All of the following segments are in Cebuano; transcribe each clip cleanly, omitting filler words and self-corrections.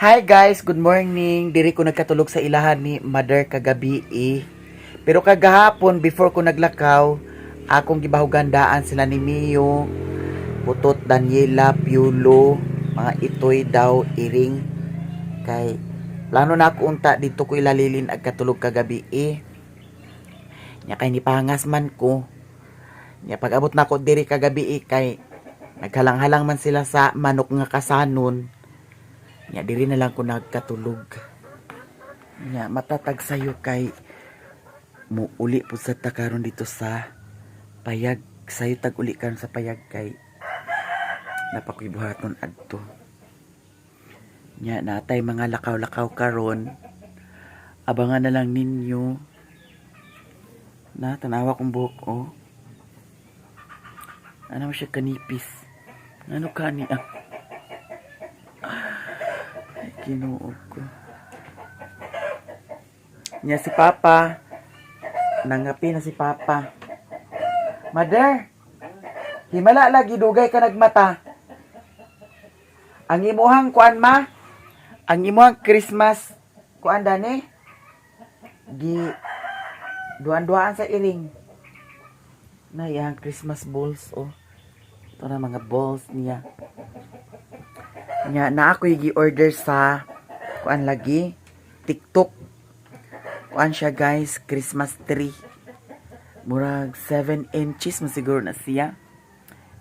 Hi guys, good morning. Diri ko nagkatulog sa ilahan ni Mother kagabi eh. Pero kagahapon before ko naglakaw, akong gibahugan daan sila ni Mio, Putot, Daniela, Piulo, mga itoy daw, iring. Kay plano na ako unta dito ko ilalilin ag katulog kagabi eh. Nya kay nipangas man ko. Nya pag abot na ako diri kagabi eh, kay naghalang-halang man sila sa manok nga kasanon. Nya diri na lang ko nagkatulog. Nya matatag sayo kay muuli pud sa ta karon dito sa payag. Sayo tag uli karon sa payag kay napakoy buhaton adto. Nya natay mga lakaw-lakaw karon. Abangan na lang ninyo. Na tanawa kong buhok oh. Ano mo siya kanipis? Ano kani ah? Ay, Ginoo ko. Nya si Papa. Nangapi na si Papa. Mother, himala lagi dugay ka nagmata. Ang imuhang kuan ma? Ang imuhang Christmas kuan dani? Gi duan-duaan sa iring. Na iyang Christmas balls oh. Ito na mga balls niya. Nya na ako gi-order sa kuan lagi TikTok. Kuan siya guys, Christmas tree. Murag 7 inches mo siguro na siya.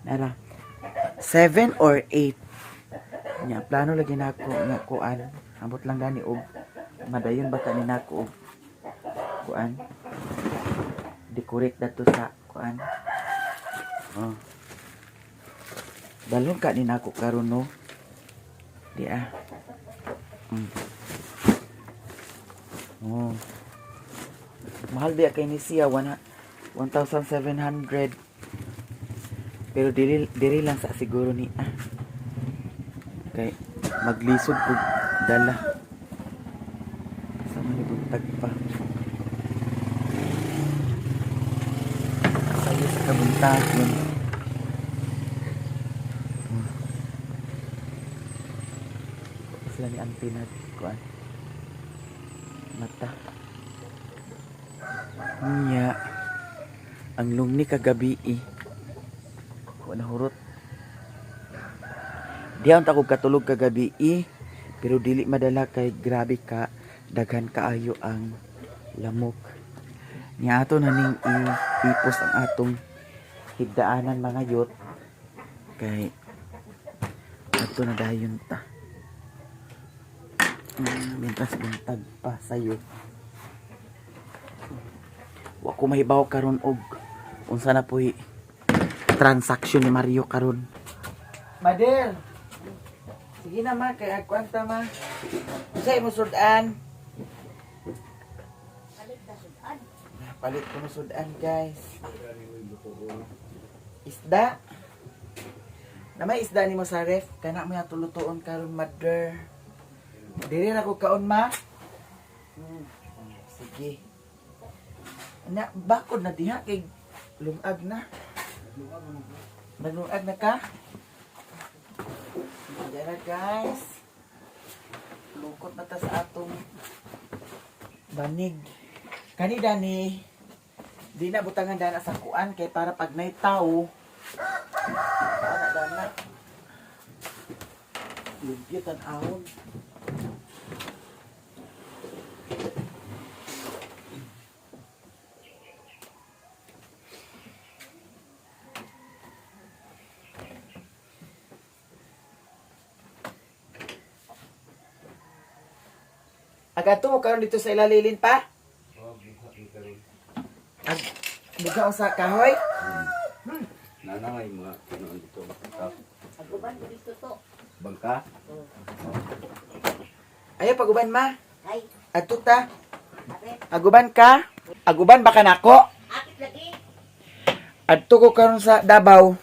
Nara. 7 or 8. Nya plano lagi nako nga kuan. Ambot lang gani og madayon ba ka ni nako og kuan. Decorate dato sa kuan. Oh. Dalon ka ni nako karon no. Di ah. Oh. Mahal biya kay ni siya 1,700. Pero dili diri lang sa siguro ni ah. Kay maglisod kog dala. Sa man ni buntag pa. Sayo sa kabuntagon. Sila ni auntie na kuan. Mata. Nya. Ang lungni kagabi eh. Wala hurot. Di ang ko katulog kagabi eh. Pero dili madala kay grabe ka daghan kaayo ang lamok. Nya ato na ning ipos ang atong higdaanan mga yot kay ato na dayon ta. Mintas buntag pa sayo. Wa ko mahibaw karon og unsa na po'y transaction ni Mario karon. Madel. Sige na ma, kay agkwanta ma. Unsa imo sudan? Palit ko mo sudan, guys. Isda. Na may isda nimo sa ref, kana mo tulutuon karon mother. Diri ra ko kaon ma. Sige. Na bakod na diha kay lungag na. Naglungag na ka? Dara guys. Lukot na ta sa atong banig. Kani dani di na butangan dana sa kuan kay para pag nay tao ana dana. Limpyo tan-awon. Agadto mo karon dito sa ilalilin pa? Ag buga sa kahoy? Nanangay mga kinuan dito. Aguban ko dito to. Bangka? Ayaw paguban ma. Ay, Adto ta. ate, Aguban ka? Aguban ba ka nako? akit lagi. Adto ko karon sa Davao.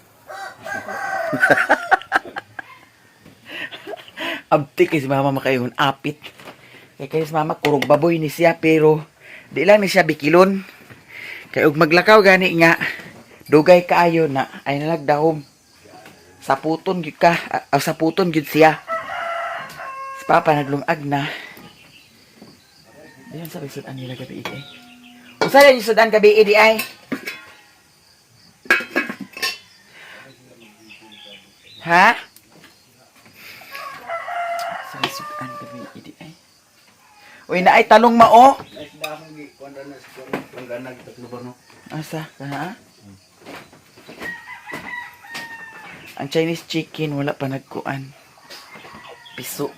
Abti kay si mama makaingon apit. Kay kay si mama kurog baboy ni siya pero di lang ni siya bikilon. Kay og maglakaw gani nga dugay kaayo na ay nalagdahom. Saputon gyud ka, saputon gyud siya. Si Papa naglungag na. Diyan sa sudan nila gabi eh. Usa lang yung sudan gabi eh, di ay. Ha? Sa sudan gabi eh, di ay. Uy, na ay talong mao. Ay, sila akong gi, kuwan na sa kuwan, langganag, tatlo ba no? Asa? Kana? Ang Chinese chicken wala pa nagkuan. Piso.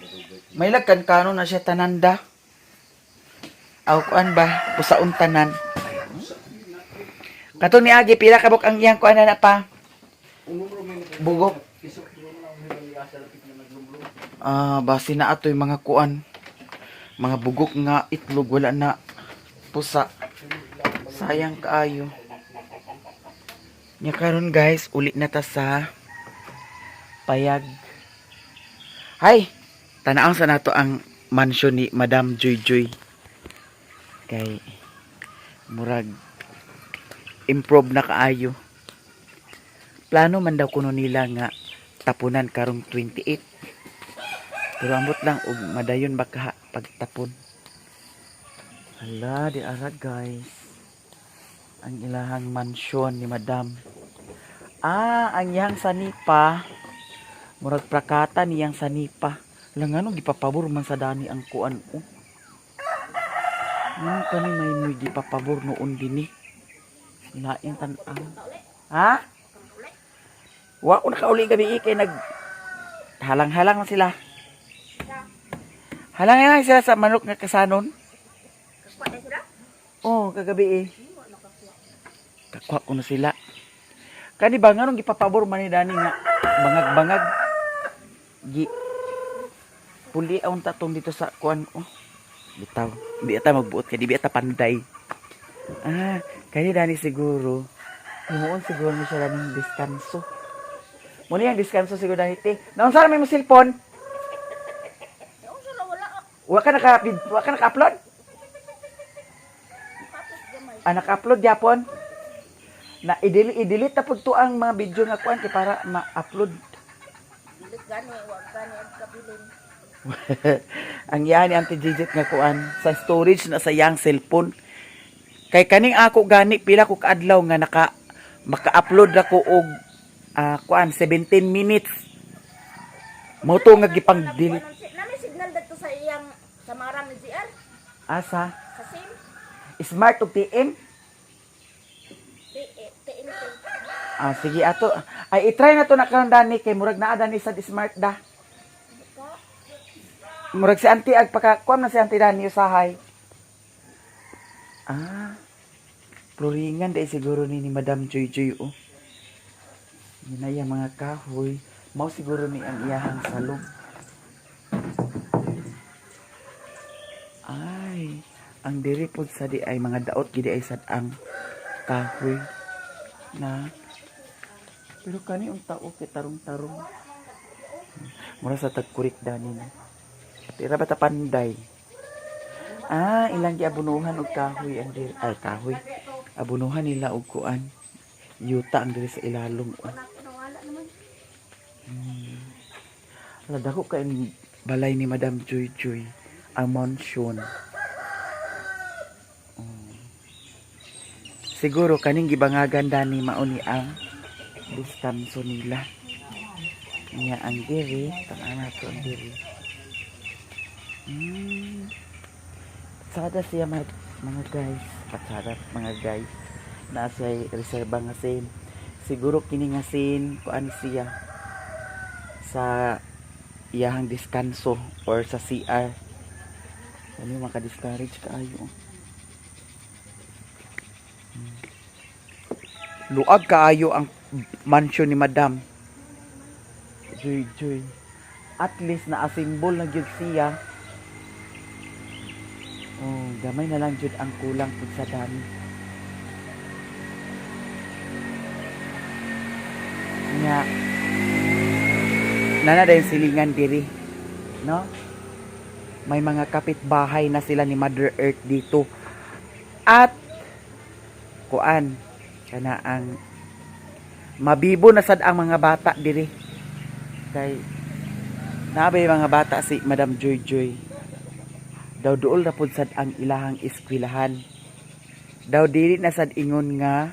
May lagkan kano na siya tananda. Aw kuan ba? Pusaon tanan. Katong ni Agi pila kabuk ang iyang kuan na pa. Bugok. Ah, base na atoy mga kuan. Mga bugok nga itlog wala na pusa. Sayang kaayo. Nya karon guys, uli na ta sa payag. Hay, tanaw sa nato ang mansion ni Madam Joy Joy. Kay murag improve na kaayo. Plano man daw kuno nila nga tapunan karong 28. Pero ambot lang og madayon baka pagtapon. Hala, di ara guys. Ang ilahang mansyon ni Madam. Ah, ang iyang sanipa. Murag prakata niyang sanipa. Lang ano, gipapabor man sa dani ang kuan oh. Ano kani may may gipapabor noon dinhi. Laing tan-aw. Ha? Wa ko nakauli gabi eh, kay nag halang-halang na sila. Halang-halang sila sa manok nga kasanon. Kakuha na sila? Oh, kagabi eh. Kakuha ko na sila. Kani ba nganong gipapabor man ni Dani nga bangag-bangag gi puli ang tatong dito sa kuan oh. Bitaw. Di ata magbuot kay di bi ata panday. Ah, kani Dani siguro. Himuon siguro ni siya ng diskanso. Muna yung diskanso siguro Dani te. Naunsa ra may mo cellphone? Yung sila wala. Wa ka naka-upload? Tapos gamay. Ah, naka-upload yapon. Na i-delete i-delete na pud to ang mga video nga kuan kay para ma-upload. Dilit gani, wag gani ang kabilin. Ang yan ni Auntie Gigit nga kuan sa storage na sa iyang cellphone. Kay kaning ako gani pila ko kaadlaw nga naka maka-upload ako og kuan 17 minutes. Mo to nga gipang delete Nami signal dito sa iyang sa marang ni GR asa sa SIM Smart og TM. TNT. Ah, sige ato. Ay i-try na to na karon dani kay murag naa dani sa smart da. Murag si auntie ag paka kuam na si auntie Dani usahay. Ah. Pluringan dai siguro ni Madam Joy Joy oh. Yun na iya mga kahoy. Mao siguro ni ang iyahang salong. Ay, ang diri pod sa di ay mga daot gid ay sad ang kahoy na pero kani ang tao kay tarong-tarong. Mura sa tagkurik dani no. Tira ba ta panday? Ah, ilang giabunuhan og kahoy ang diri ay kahoy. Abunuhan nila og kuan. Yuta ang diri sa ilalong. Oh. Nawala naman. Ala dako kay ang balay ni Madam Joy Joy ang mansion. Oh. Siguro kaning gibangagan dani mao ni ang diskanso nila. Niya ang diri, tanaw nato ang diri. Patsada siya mga guys. Patsada mga guys. Naa siya reserba nga sin. Siguro kini nga sin kuan siya sa iyahang diskanso or sa CR. Ano maka-discourage kaayo. Luag kaayo ang mansion ni Madam. Joy Joy. At least na asimbol na gyud siya. Oh, gamay na lang jud ang kulang pud sa dami. Nya. Nana dayon silingan diri. No? May mga kapitbahay na sila ni Mother Earth dito. At kuan kana ang mabibo na sad ang mga bata diri. Kay Nabay mga bata si Madam Joy Joy. Daw duol na pud sad ang ilahang eskwilahan. Daw dili na sad ingon nga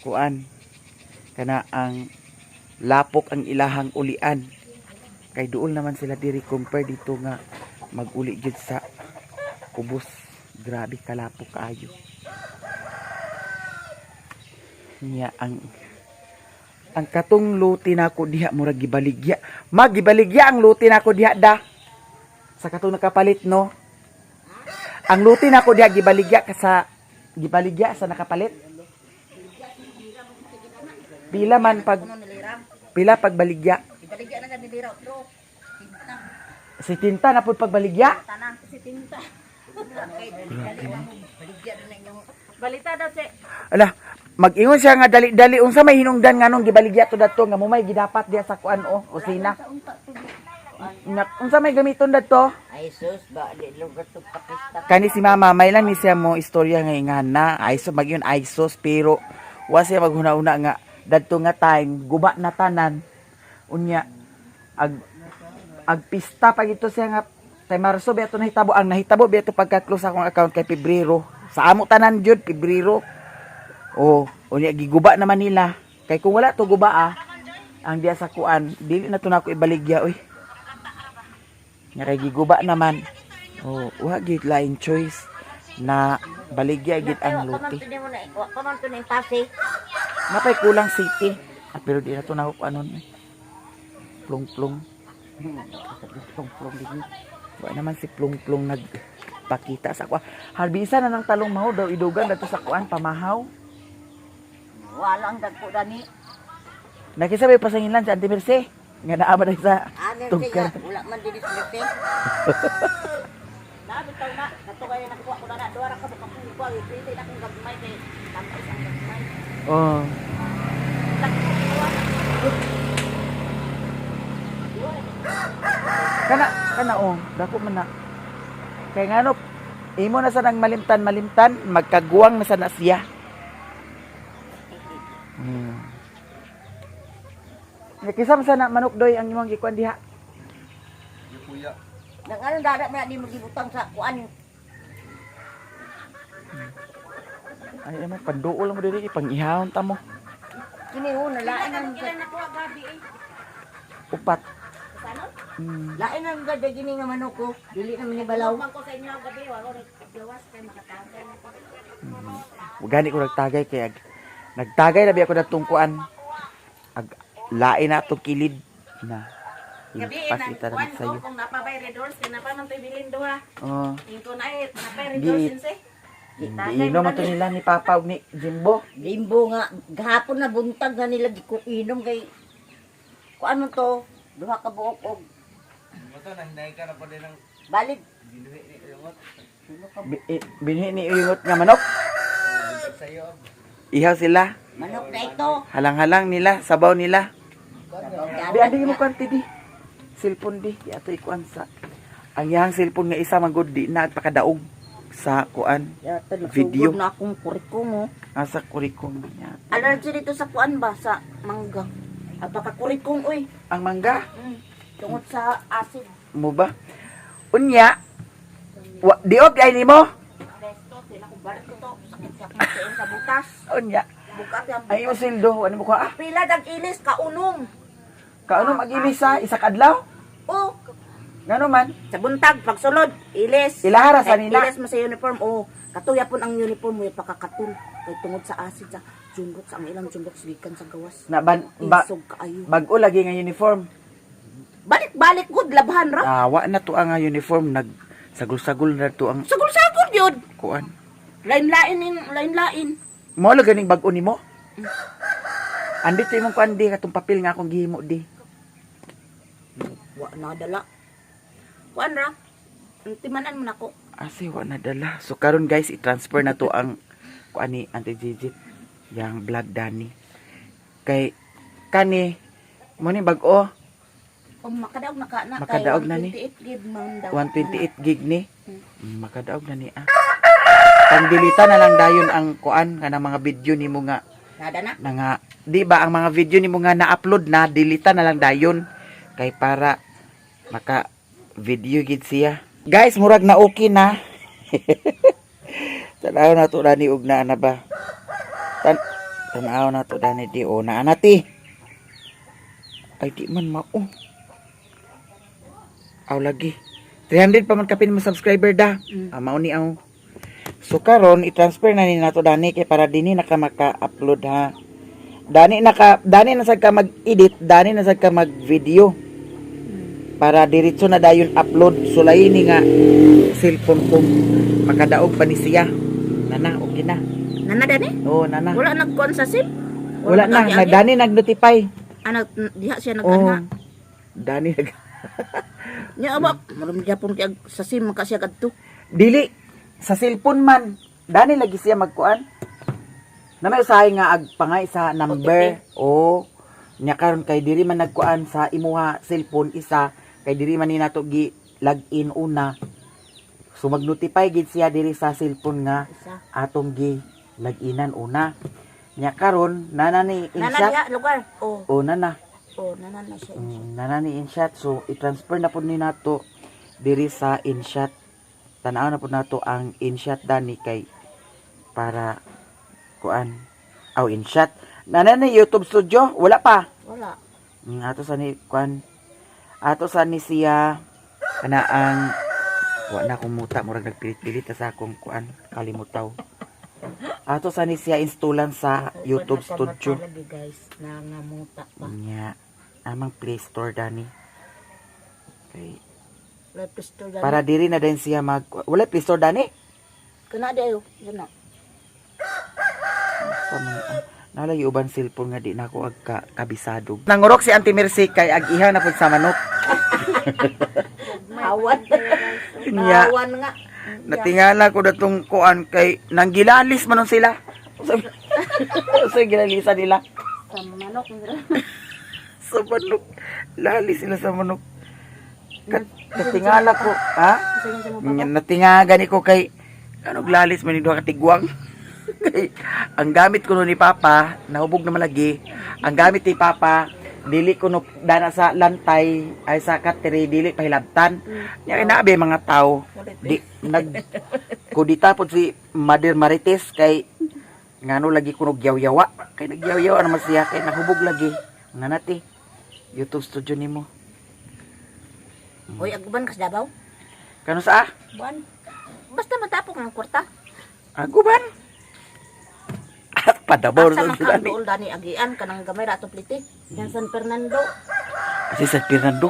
kuan kana ang lapok ang ilahang ulian. Kay duol naman sila diri compare dito nga maguli jud sa ubos. Grabe kalapok kaayo. Niya ang katong luti nako diha murag gibaligya. Magibaligya ang luti nako diha da. Sa katong nakapalit, no. Ang luti nako diha gibaligya ka sa gibaligya sa nakapalit. Pila man pag Kuno nilira. pila pagbaligya? Ibaligya na sa nilira otro. Tinta. Si Tinta na pud pagbaligya. Tanan si tinta. Baligya na inyong Balita daw si Ala, mag-ingon siya nga dali-dali unsa may hinungdan nganong gibaligya to dadto nga mo may gidapat diha sa kuan o kusina. Nak, unsa may gamiton dadto? Ay sus, ba di lugar to pakista. Kani si mama may lang ni siya mo istorya nga ingan na ay so magyun ay sus, pero wa siya maghuna-una nga dadto nga time guba na tanan. Unya ag ag pista pag ito siya nga kay Marso ba ito nahitabo, ang nahitabo ba ito pagka-close akong account kay Pebrero sa amo tanan jud Pebrero. Oh, unya giguba naman nila kay kung wala to guba ah ang diya sa kuan dili na to nako ibaligya oy. Nga kay giguba naman. Oh, wa gid lain choice na baligya gid ang luti. Wa pa man to na pase. Napay kulang city. Ah, pero di na to nako anon eh. Plong-plong. Plong-plong din. Wa naman si plong-plong nagpakita sa kuan. Harbisa na ng talong maho daw idugan dato sa kuan pamahaw. Wala ang dagko dani. Nakisabay pasangilan si Auntie Mercy. Nga naa ba na sa Ah, Mercy tungkar. nga, wala man dinhi si Mercy. Na bitaw na kato kay nakuha ko na na duha ra ka buka pili na akong gagmay kay tampos ang gagmay. Oh. Kana kana oh, dako man na. Kay ngano imo na sa nang malimtan malimtan, magkaguwang na sa na siya. Nakisam sa na manok doy ang imong gikuan diha. Kuya. Nang anong dada man ni magibutang sa kuan. Ay mo panduol mo diri pang-ihawon ta mo. Kini ho na lain ang Ilan nakuha gabi eh. Upat. Sano? Lain ang gada gini nga manok ko. Dili naman ni balaw. Man ko sa inyo gabi wa ko gawas kay makatagay. Gani ko nagtagay kay nagtagay na biya ko datong kuan. Ag lain na atong kilid na. Gabi eh, na Ipasita na kuan ko sayo. kung napabay red horse kay napa man to'y bilin duha. Oh. Ingko na eh napay red Di- horse inse. Giinom man to nila ni Papa ug ni Jimbo. Limbo nga gahapon na buntag na nila inom kay kuan man to duha ka buok og Mata na hinay ka na pa din ang balik binuhi ni Uyungot. Binhi ni Uyungot nga manok. Sa'yo. Ihaw sila. Manok na ito. Halang-halang nila, sabaw nila. Di andi mo kwanti di. Cellphone di, di ato ikuan sa. Ang iyang cellphone nga isa man gud di na pagkadaog sa kuan. Video. Video. Na akong kurikong oh. Asa kurikum niya. Allergy dito sa kuan ba sa mangga. Apaka kurikong oy. Ang mangga Tungod sa acid. mo ba? Unya wa, diop ay nimo. Resto, sila ko balik ko to. Sakit sa akong tiil sa butas. Unya Bukat yan. ay imo sildo ano mo ko ah? Pila dag ilis kaunom. Kaano mag-ilis sa isa ka adlaw? Oh, Ngano man? sa buntag pagsulod, ilis. Ilahara sa Ay, nila. Ilis mo sa uniform oh. Katuya pon ang uniform mo pakakatul. Kay tungod sa acid sa jumbox ang ilang jumbox gikan sa gawas. Na ban, ba, Isog kaayo. bag-o lagi nga uniform. Balik-balik gud labhan ra. Ah, wa na to ang nga uniform nag sagol-sagol na to ang Sagol-sagol yun. kuan. Lain-lain in, lain-lain. Mo lang ganing bag-o nimo. Andi to imong kuan di katong papel nga akong gihimo di. Wa na dala. Kuan ra. Timanan mo nako. Ase wa na dala. So karon guys, i-transfer na to ang kuan ni Auntie Gigi yang vlog Dani. Kay kani mo ni bag-o O makadaog na ka na Makadaog na ni. 128 gig man daw. 128 gig ni. Makadaog na ni ah. Pangdilita na lang dayon ang kuan kanang mga video nimo nga Nada na. na nga di ba ang mga video nimo nga na-upload na dilita na lang dayon kay para Maka video gid siya. Guys, murag na okay na. Tanaw na to dani og naa na ba. Tanaw na to dani di o naa na ti. Ay di man mao. Aw lagi. 300 pa man kapin mo subscriber da. Ah, mao ni aw. So karon i-transfer na ni nato dani kay para dinhi na ka maka-upload ha. Dani na ka dani na sad ka mag-edit, dani na sad ka mag-video. Para diretso na dayon upload sulay ni nga cellphone ko makadaog pa ni siya. Nana, okay na. Nana dani? Oo, nana. Wala nagkuan sa SIM? Wala na, nag-agi-agi? nagdani nag-notify. Ah, diha siya Oo. nag-ana. Dani nag Nya aba, marum gyapon kay sa SIM maka siya kadto. Dili sa cellphone man. Dani lagi siya magkuan. Na may usahay nga ag pangay sa number o nya karon kay diri man nagkuan sa imuha cellphone isa kay diri man ni nato gi log in una. So mag-notify gid siya diri sa cellphone nga Isa. atong gi log-inan una. Nya karon nana ni Nana InShot. diha lugar. Oh, O nana. oh, nana na siya. Nana ni InShot. So i-transfer na pud ni nato diri sa InShot. Tan-aw na pud nato ang InShot dani kay para kuan aw InShot. Nana ni YouTube Studio wala pa. Wala. Ato sa ni kuan ato sa ni siya kana ang wa na akong muta murag nagpilit-pilit ta sa akong kuan kalimutaw. Ato sa ni siya installan sa YouTube Studio. Lagi guys, nangamuta pa. Nya amang Play Store dani. Kay Wala pistol dani. para diri na din siya mag wala Play Store dani. Kana di ayo, yan na. Sa man nalay uban cellphone nga di na ako ag kabisado. Nangurok si Auntie Mercy kay ag ihaw na pud sa manok. Awan. Nya. Awan nga. Natingala ko datong kuan kay nanggilalis man nun sila. Sa gilalisa nila. Sa manok. Sa manok. Lali sila sa manok. Natingala ko, ha? Natinga gani ko kay ano glalis man ni duha ka tigwang. Kay, ang gamit ko no ni Papa, nahubog naman lagi. Ang gamit ni Papa, dili ko no dana sa lantay ay sa kateri dili pahilabtan. Nya kay naabi mga tao di nag kudita pod si Mother Marites kay ngano lagi ko nagyaw-yawa kay nagyaw-yawa naman siya kay nahubog lagi. Nga nati YouTube studio nimo. Hoy, aguban kas Davao. Kano sa? Buwan. Basta matapok ng kwarta. Aguban. At padabaw Asa na man sila ka ni. dool dani agian kanang gamay ra atong plite. Yan San Fernando. Kasi San Fernando.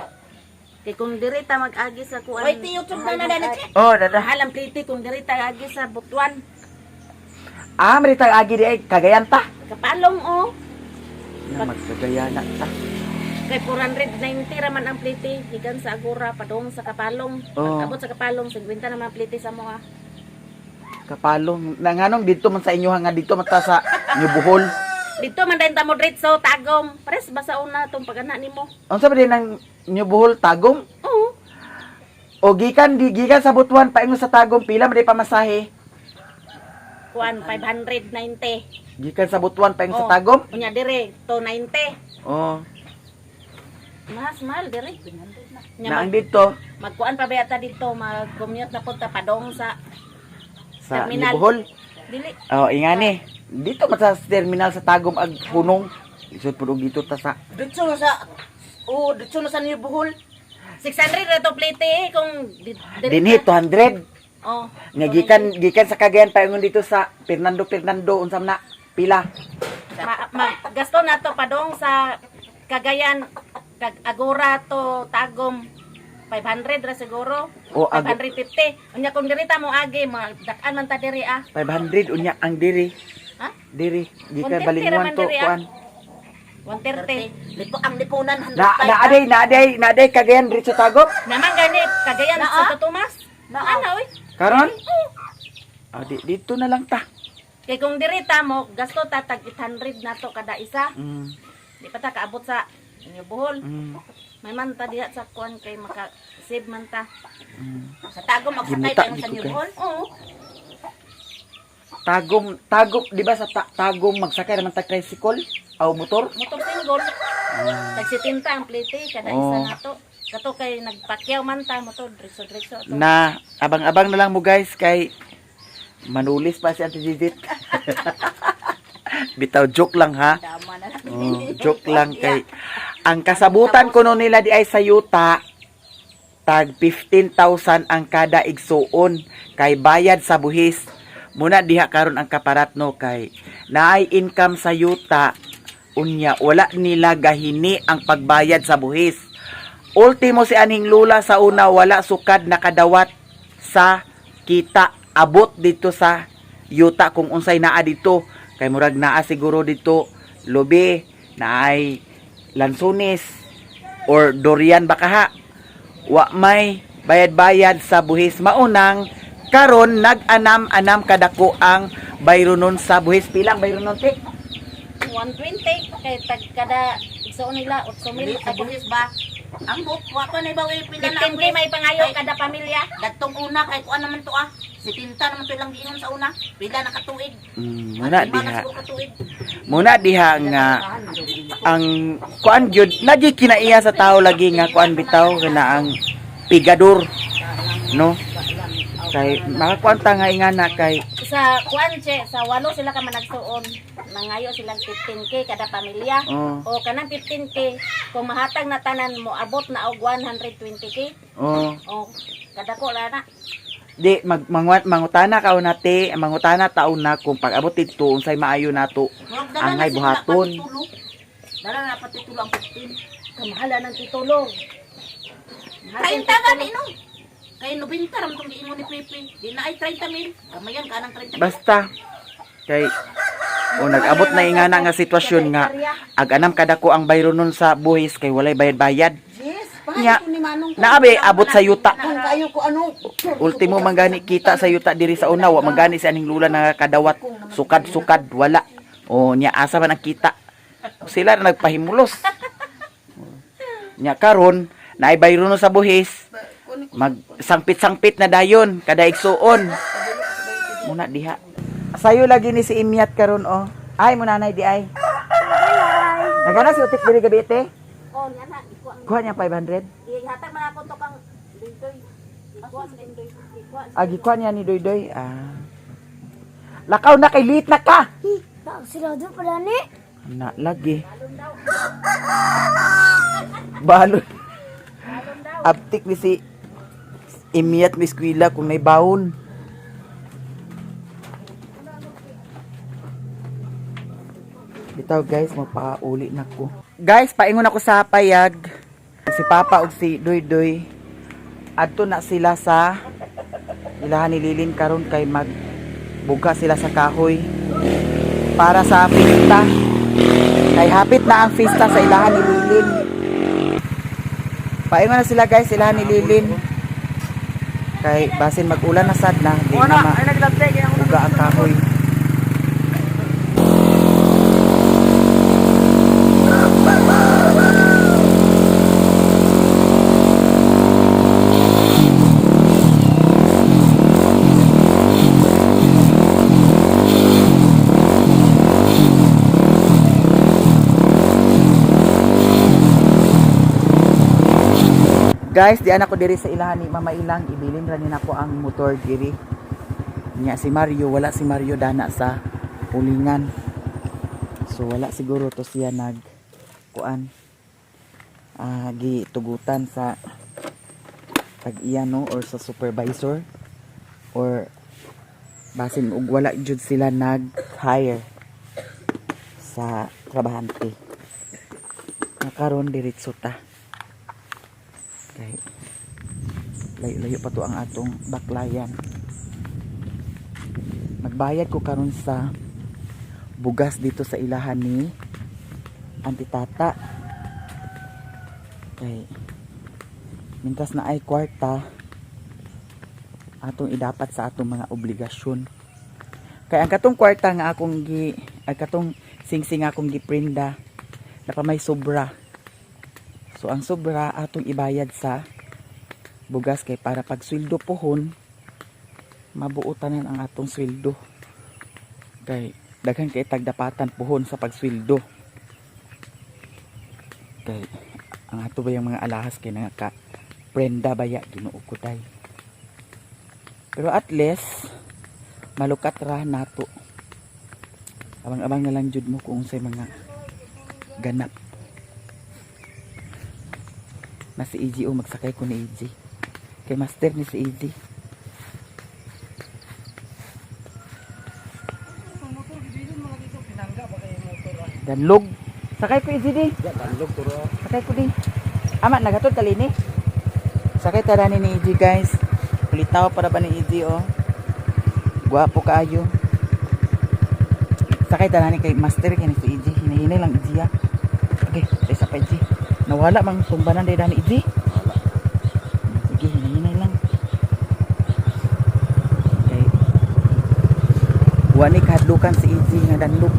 Kay kung diri ta mag-agi sa kuan. Hoy, ti YouTube na na dani. che. Oh, dada. Mahal ang plite kung diri ta agi sa Butuan. Ah, marita agi di ay Cagayan ta. Kapalong oh. Na magkagayana ta. Kay 490 ra man ang plite gikan sa Agora padung sa Kapalong. Oh. Pag abot sa Kapalong 50 naman ang plite sa moa. Kapalong. Nanganong dito man sa inyo nga dito man ta sa New Bohol. Dito man dayon ta mo diretso Tagum. Pares ba sa una tong pagana nimo? Unsa ba din ang New Bohol Tagum? Oo. O gikan di gikan sa Butuan paingon sa Tagum pila man di pamasahe? Kuan 590. Gikan sa Butuan paingon sa Oh. Tagum? Unya dire 290. Oh. Mas mahal dire. Nya Na ang dito magkuan pa ba yata dito mag-commute na punta padong sa sa New Terminal. Bohol. dili. Oh, ingani. Dito man sa terminal sa Tagum ag hunong. Lisod pud og dito ta sa Dito na sa Oh, dito na sa New Bohol. 600 ra to plite eh, kung diri dinhi ta. 200. Oh. Nga gikan gikan sa Cagayan paingon dito sa Fernando Fernando unsam na pila. Gasto na to padong sa Cagayan kag Agora to Tagum 500 ra siguro. O, 550. Unya kung diri ta mo agi dak-an man ta diri ah. 500 unya ang diri. Ha? Diri gikan 150 Balinguan raman to diri, ah. kuan. 130. Lipo ang lipunan 105. Na na aday na aday na aday Cagayan diretso Tagum. Naman gani Cagayan Naa? sa Tomas. Naa. Ana oy. Karon? Ah, di, dito na lang ta. Kay kung diri ta mo gasto ta tag 800 na to kada isa. Di pa ta kaabot sa inyo Bohol. May man ta diha sa kuan kay maka save man ta. Sa Tagum magsakay Gimuta, tayo sa di ko New guys. Bohol. Oo. Tagum, Tagum, di ba sa Tagum magsakay naman ta tricycle o motor? Motor single. Tag 70 ang plite kada isa Oh. nato. Kato kay nagpakyaw man ta mo to, diretso-diretso to. Na abang-abang na lang mo guys kay manulis pa si Auntie Jizit. Bitaw joke lang ha. Tama na lang. Oh, joke lang kay ang kasabutan kuno nila di ay sa yuta tag 15,000 ang kada igsuon kay bayad sa buhis. Muna diha karon ang kaparat no kay naay income sa yuta unya wala nila gahini ang pagbayad sa buhis. Ultimo si aning lula sa una wala sukad nakadawat sa kita abot dito sa yuta kung unsay naa dito kay murag naa siguro dito lobe naay lansones or durian baka ha wa may bayad-bayad sa buhis maunang karon nag-anam-anam kadako ang bayronon sa buhis pilang bayronon te. 120 kay tag kada igsuon nila 8,000. Dili sa buhis ba? Ang buhok, wa pa na ibaw eh, pila na ang 15K buhis. may pangayo kada pamilya. Datong una kay kuan naman to ah. Si Tinta naman to ilang giinom sa una. Pila na katuig. Muna Lima na diha siguro katuig. muna diha nga ang kuan gyud lagi kinaiya sa tao lagi nga kuan bitaw kana ang pigador no kay makakuan ta nga ingana kay Sa kuan che, sa walo sila ka managsuon. Mangayo silang 15K kada pamilya. Oh. O kanang 15K kung mahatag na tanan mo abot na og 120K. Oh. O kada ko la na. Di mag mangutana ka una te, mangutana taon na kung pag-abot didto unsay maayo nato. Murag dala na Angay sila buhaton. patitulo. Dala na patitulo ang 15. Kamahala ng titulo. 30 gani no. Kay 90 ram tong giingon ni Pepe. Di na ay 30 mil. Kamayan ka ng 30 mil. Basta kay o nag-abot na ingana nga sitwasyon nga ag anam kadako ang bayronon sa buhis kay walay bayad-bayad. Yes, Nya, paano ni Manong. naabe abot sa yuta. Kung kayo ko ano. Ultimo manggani kita sa yuta diri sa una wa manggani sa aning lula na kadawat sukad-sukad wala. O nya asa man ang kita. Sila na nagpahimulos. Nya karon naay bayronon sa buhis mag sangpit-sangpit na dayon kada igsuon. Muna diha. Sayo lagi ni si Imyat karon oh. Ay mo nanay di ay. Nagana si Utik diri gabi ite. O nga na ikuha ang Kuha niya 500. ihatag man ako to kang Dindoy. Ikuha sa Dindoy. Ikuha sa Ah, gikuha niya ni Doydoy. Ah. Lakaw na kay lit na ka. Sila doon pala ni. Na lagi. Balon. Aptik ni si Imiyat ni eskwela kung may baon. Bitaw guys, magpauli na ko. Guys, paingon ako sa payag. Si Papa ug si Doydoy. Adto na sila sa ilahan ni Lilin karon kay magbuga sila sa kahoy para sa pista. Kay hapit na ang pista sa ilahan ni Lilin. Paingon na sila guys, ilahan ni Lilin. Kay basin mag-ulan na sad na, di na ma uga ang kahoy. Guys, di anak ko diri sa ilahan ni Mama Ilang, ibilin ra ni nako ang motor diri. Nya si Mario, wala si Mario dana sa pulingan. So wala siguro to siya nag kuan gitugutan sa tag-iya no or sa supervisor or basin og wala jud sila nag hire sa trabahante. Nakaron diretso ta. Kay layo-layo pa to ang atong baklayan. Magbayad ko karon sa bugas dito sa ilahan ni Antitata. Kay mintas na ay kwarta atong idapat sa atong mga obligasyon. Kay ang katong kwarta nga akong gi ay katong singsing akong giprinda napa may sobra. So ang sobra atong ibayad sa bugas kay para pag sweldo pohon mabuo tanan ang atong sweldo. Kay daghan kay tagdapatan pohon sa pagsweldo. Kay Ang ato ba yung mga alahas kay nga ka prenda baya, Ginoo ko day. Pero at least malukat ra nato. Abang-abang na lang jud mo kung unsay mga ganap. Na si EG o magsakay ko ni EG. Kay master ni si EG. Danlog. Sakay ko EG di. Danlog to ra. Sakay ko di. Ama, nagatod kalini. Sakay tara ni EG, guys. Kulitaw para ba ni EG oh. Gwapo kaayo. Sakay tara ni kay master kay ni si EG. Hinahinay lang EG ah. Okay, isa pa EG. Nawala mang tumbanan day dani EG. Wala. Sige, hinahinay lang. Okay. Wa ni kahadlukan si EG nga danlog.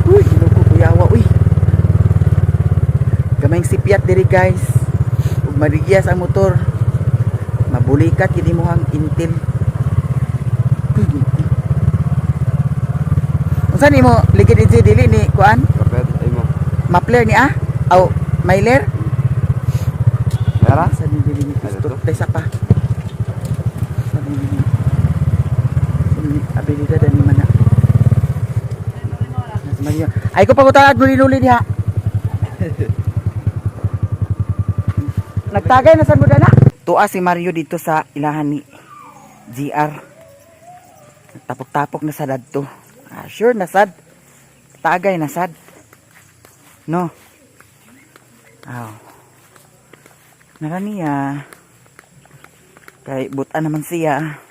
Uy, ginuko kuyawa, uy. Gamayng sipyat diri, guys. Ug marigya sa motor. Mabulikat gid imong intil. Uy, ginuko. Unsa nimo ligid EG dili ni kuan? Kapet ay mo. Mapler ni ah? Aw, mailer? Mera? Sa ni dili ni Kristo. Ano to? Taysa pa. Sa ni dili. Sa ni abilidad ani mana. Nasa Maria. Ay ko pagutang nuli-nuli diha. Nagtagay na sa muda na. Tuwa si Mario dito sa ilahan ni GR. Tapok-tapok na sa dadto. Ah, sure na sad. Tagay na sad. No. Aw. Nara niya. Kay buta naman siya.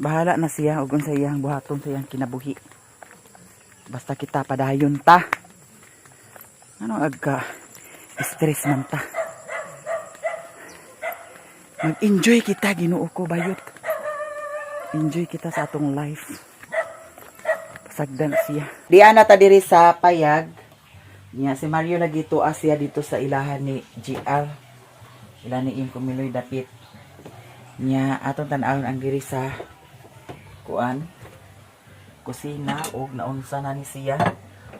Bahala na siya ug unsa iyang buhaton sa iyang kinabuhi. Basta kita padayon ta. Ano agka stress man ta. Mag-enjoy kita, Ginoo ko bayot. Enjoy kita sa atong life. Pasagdan siya. Diana ta diri sa payag. Niya si Mario lagi tuwa siya dito sa ilahan ni GR. Ila ni Im Kumiloy dapit. Niya atong tan-awon ang diri sa kuan kusina og naunsa na ni siya.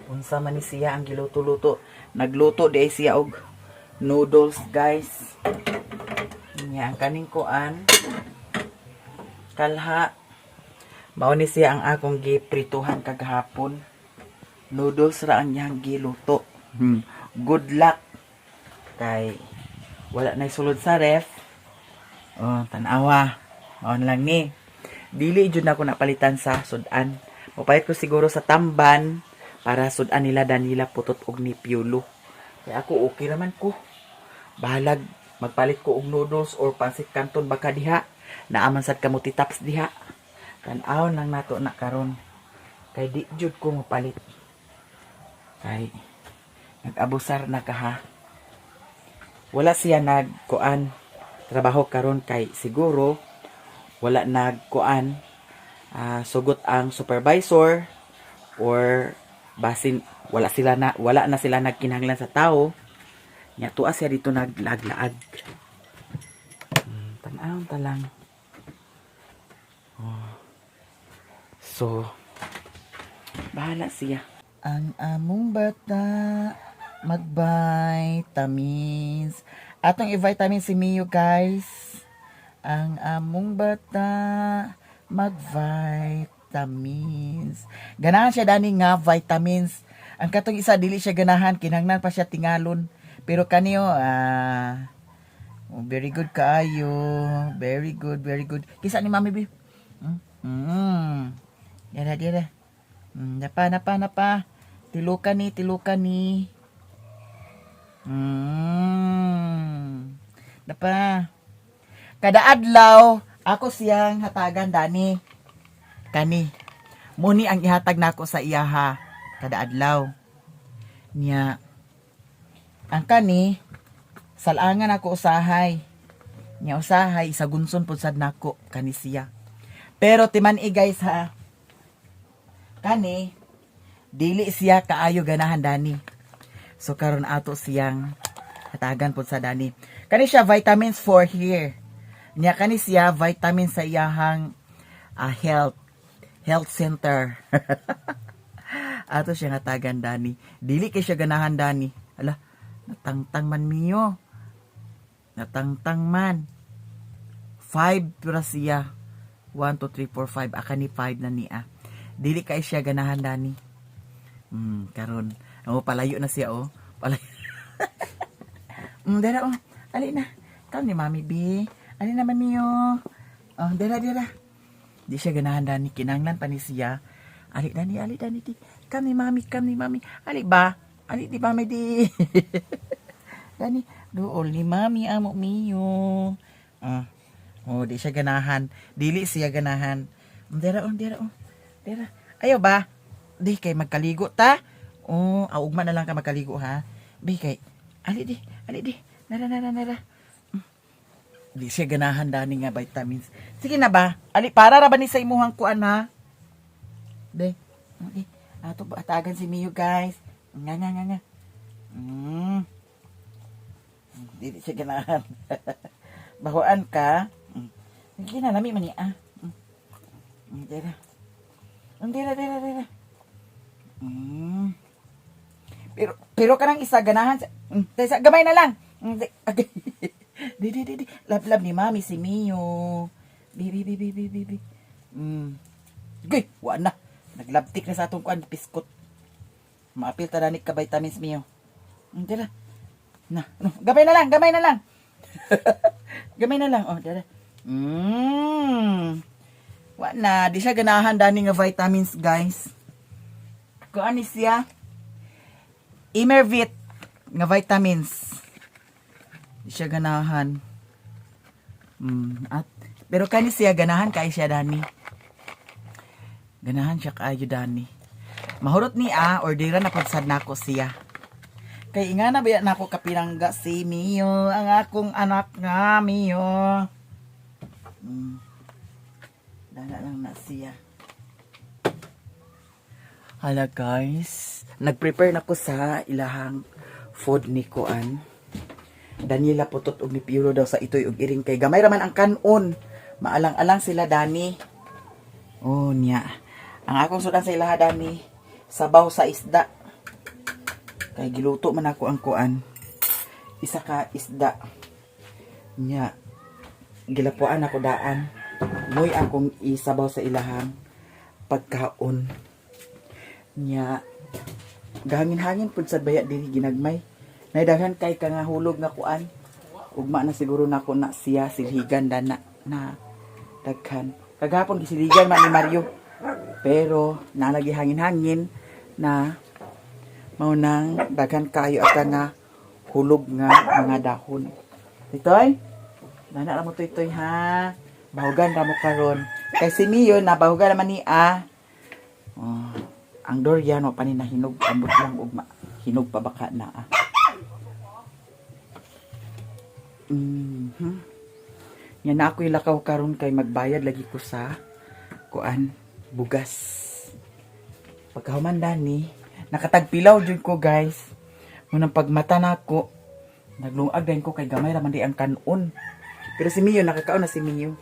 Unsa man ni siya ang giluto-luto. Nagluto di ay siya og noodles, guys. Niya ang kaning kuan kalha. Mao ni siya ang akong giprituhan kagahapon. Noodles ra ang iyang giluto. Good luck kay wala na sulod sa ref. Oh, tanawa. Mao na lang ni. Dili jud na ako napalitan sa sudan. Mopalit ko siguro sa tamban para sudan nila Danila Putot og ni Piolo. Kaya ako okay raman ko. Bahalag magpalit ko og noodles or pansit canton baka diha. Naaman sad kamuti tops diha. Tan-awon lang nato na karon. Kay di jud ko mopalit. Kay nag-abusar na ka ha. Wala siya nagkuan trabaho karon kay siguro wala nagkuan sugot ang supervisor or basin wala na sila nagkinahanglan sa tao nya tuwa siya dito naglaag-laag. Tan-awon ta lang. Oh. So bahala siya ang among bata mag-vitamins. Atong i-vitamin si Mio, guys. Ang among bata mag-vitamins. Ganahan siya dani nga vitamins. Ang katong isa dili siya ganahan, kinahanglan pa siya tingalon. Pero kaniyo oh, very good kaayo. Very good, very good. Kisa ni Mami bi. Yara, yara. Napa, napa, napa. Tilukan ni, tilukan ni. Napa. Kada adlaw, ako siyang hatagan dani. Kani. Muni ang ihatag nako sa iyaha kada adlaw. Niya. Ang kani salangan ako usahay. Niya usahay sa gunson pud sad nako kani siya. Pero timan i guys ha. Kani dili siya kaayo ganahan dani. So karon ato siyang hatagan pud sa dani. Kani siya vitamins for here. Nya kani siya vitamin sa iyahang health health center. Ato siya nga tagan dani. Dili kay siya ganahan dani. Ala, natangtang man miyo. Natangtang man. 5 pura siya. 1, 2, 3, 4, 5. Aka ni 5 na niya. Dili kay siya ganahan dani. Karon. Oh, palayo na siya oh. Palayo. Dara oh. Ali na. Ikaw ni Mami B. Ali na Mami oh. Oh, dara dara. Di siya ganahan dani kinanglan pa ni siya. Ali dani, ali dani di. Kam ni Mami, kam ni Mami. Ali ba? Ali di Mami di. Dani, duol ni Mami amo miyo. Ah. Oh, di siya ganahan. Dili siya ganahan. Dara oh, dara oh. Dara. Ayo ba? Di kay magkaligo ta. Oh, ugma na lang ka magkaligo ha. Bi kay ali di, ali di. Nara nara nara. Di siya ganahan dani nga vitamins. Sige na ba? Ali para ra ba ni sa imuhang kuan ha? De. Okay. Ato ba atagan si Mio guys. Nga nga nga nga. Di siya ganahan. Bahuan ka. Sige na lami man ni ah. Dira. Dira dira dira. Pero pero kanang isa ganahan sa sa gamay na lang. Di, okay. Di di di di. Love love ni Mami si Mio. Bi bi bi bi bi bi. Bi. Gay, wa na. Naglabtik na sa atong kuan piskot. Maapil ta ka vitamins Mio. Dira. Na, no, gamay na lang, gamay na lang. Gamay na lang. Oh, dira. Wa na, di siya ganahan dani nga vitamins, guys. Kuan ni siya? Imervit nga vitamins. Di siya ganahan. At pero kani siya ganahan kay siya dani. Ganahan siya kaayo dani. Mahurot ni a ordera na pud sad nako siya. Kay nga na ba nako kapirangga si Mio, ang akong anak nga Mio. Dana lang na siya. Hala guys, nag-prepare na ko sa ilahang food ni Kuan. Daniela putot og ni Puro daw sa itoy og iring kay gamay raman ang kanon. Maalang-alang sila Dani. Oh niya. Ang akong sudan sa ilaha Dani, sabaw sa isda. Kay giluto man ako ang kuan. Isa ka isda. Nya. Gilapuan ako daan. Moy akong isabaw sa ilahang pagkaon. Nya. Gahangin-hangin pud sad baya diri ginagmay. Naidaghan kay ka nga hulog nga kuan. Ugma na siguro nako na siya silhigan dana na daghan. Kagahapon gisiligan man ni Mario. Pero nalagi hangin-hangin na mao nang daghan kayo ata nga hulog nga mga dahon. Titoy, dana ra mo toy ha. Bahugan ra mo karon. Kay si Mio na bahugan naman ni ah. Oh, ang durian wa pa ni nahinog ambot lang ugma. Hinog pa baka na ah. Yan na ako'y lakaw karon kay magbayad lagi ko sa kuan bugas. Pagkahuman dani, nakatagpilaw jud ko guys. Munang pagmata nako, naglungag din ko kay gamay ra man di ang kanon. Pero si Mio nakakaon na si Mio.